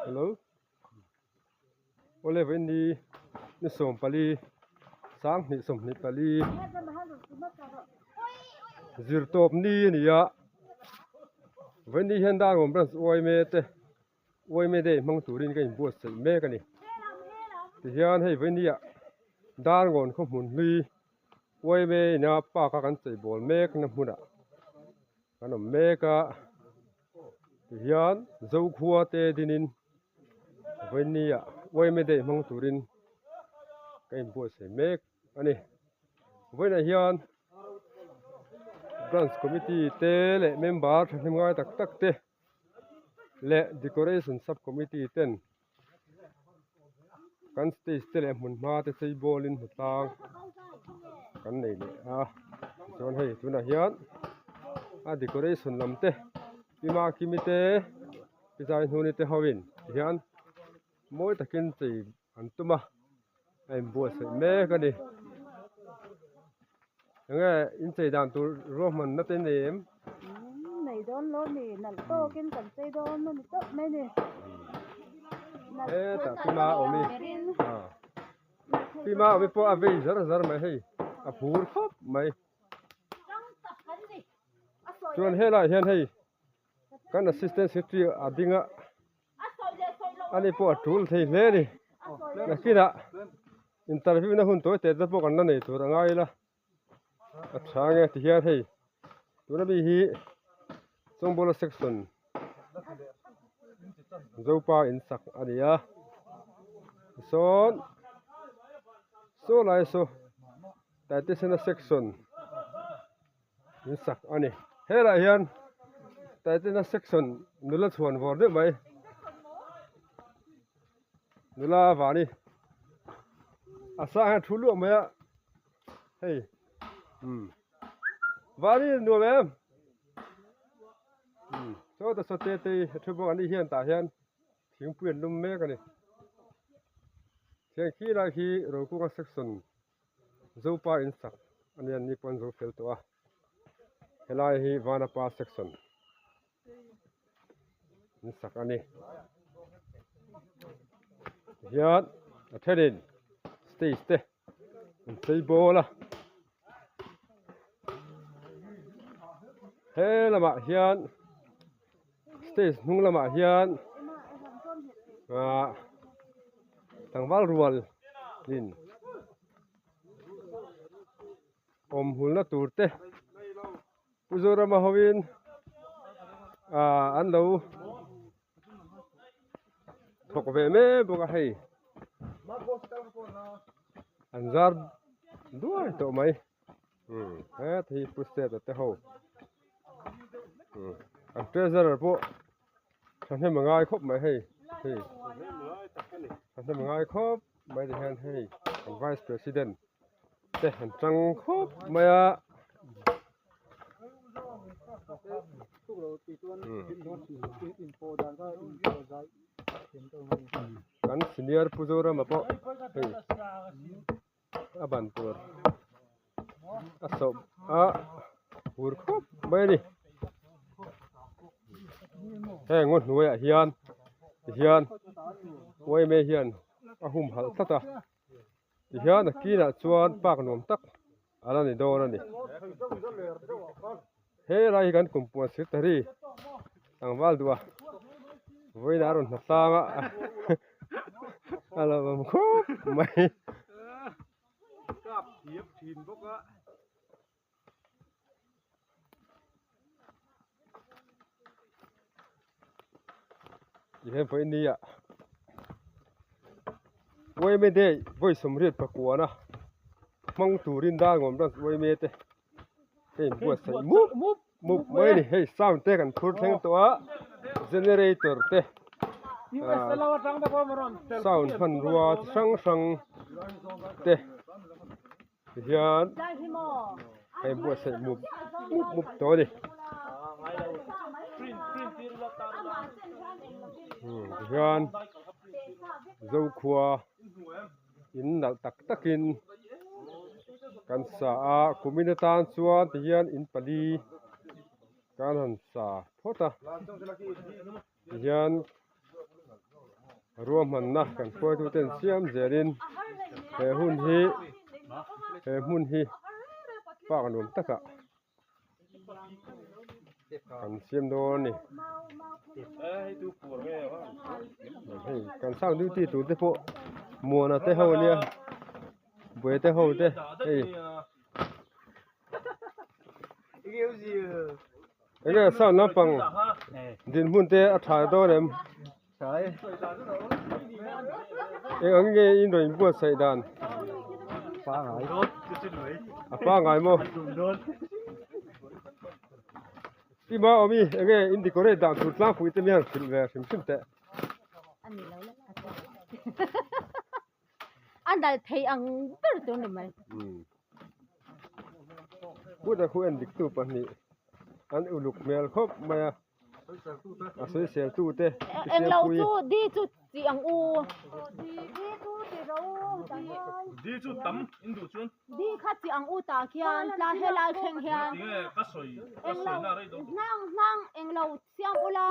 Hello awle vawiin ni ni 14 2024 zirtawp ni a ni a vawiin ni hian Darngawn branch uaime te uaime day hmang turin ka inbuatsaih mek a ni tihian hei vawiin ni ah Darngawn khaw hmun hlui uaime ina park a kan cheibawl mek na hmunah kan awm mek a tihian Zokhua te dinin vawiin ah uaime day hmang turin ka inbuatsaih mek a ni vawiinah hian branch committee te leh member thahnem ngai tak tak te leh decoration sub committee ten kan stage te leh hmun hma te chei bawlin hmu tlang kan nei leh a tichuan hei tunah hian a decoration lam te pi kimi te pi zai hnuni te ho in tihian mawi takin chei an tum a a inbuatsaih mek a ni enge inchei dan tur ruahmanna te nei em? Nei dawn lo ni nalh tawkin kan chei dawn a ni tawp mai ni hetah pima awm i pima awm i pawh a vei zar zar mai hei a phur khawp mai chuan helaiah hian hei kan assistant secretary a ding a ani pawh a tul thei hle a ni nakinah interview na hun tawi teh te pawh kan la nei tur a ngai ila a tha nge ti hian hei tuna mi hi Chawngbawla section Zopa in sak a ni a tichuan saw lai saw Taitesena section. In sak a ni helaiah hian Titana section nula chhuan vawr deuh mai nula vani a sang hian a thu luah mai a hei umm vani nuam em umm sawta saw te te hi a thu bawk a ni hian tah hian thingpui an lum mek a ni thian khi lai khi Rokunga section. Zopa in sak a nia ni pawh an zo fel tawh a helai hi Vanapa section in sak a ni tihian a thenin stage te an chei bawl a he lamah hian stage hnung lamah hian ah tlangval rual in awm hulna tur te Pu Zorama hoin ah an lo thawk ve mek bawk a hei an zar duai tawh mai. Umm heta hi pu state a te ho umm an treasurer pawh thahnem a ngai khawp mai hei hei thahnem a ngai khawp mai ti hian hei an vice president te an tang khawp mai a kan senior pu Zorama pawh hei. a ban tur a sawp a hur khawp mai a ni heng ngaw hnuaiah hian tihian uaime hian a humhalh tlat a tihian a kinah chuan park nuam tak a la ni dawn a ni helai hi kan kumpuan secretary tlangval duh a vawiinah a rawn hna tlang a a lo awm khawp mai. Tihian vawiin ni ah uaime day vawi 88 na hmang turin Darngawn branch uaime te hei inbuatsaih mup mup mai a ni hei sound te kan phur thleng tawh a generator te sound hmanrua chi hrang hrang te tihian a inbuatsaih mup mup mup tawh a ni tihian Zokhua in nalh tak takin kan sa a kumin atan chuan tihian in pali kan han sa phawt a tihian. Ruahmanna kan hruaituten siam zelin he hun hi he hmun hi park nuam takah kan siam dawn a ni. Hei kan sound duty tur te pawh Muana te ho ania Buai te ho te hei. Enge sound lampang dinhmun te a tha dawn em? Eng ang nge in rawn inbuatsaih dan? A pangai maw? I ma awmi enge in decorate dan tur tlangpui te mi han hrilh ve hrim hrim teh. A dal thei ang ber tur ni mai. Buddha khu en dik tu pahnih an uluk hmel khawp mai a. A sawisel tu te Eng lo chu di chu chi ang u. Di chu tam in duh chuan. Di kha chi ang u tah khian tla helai thleng hian. Tinge ka sawi ka Eng lo sawi na rei dawn. hnang hnang eng lo siam ula.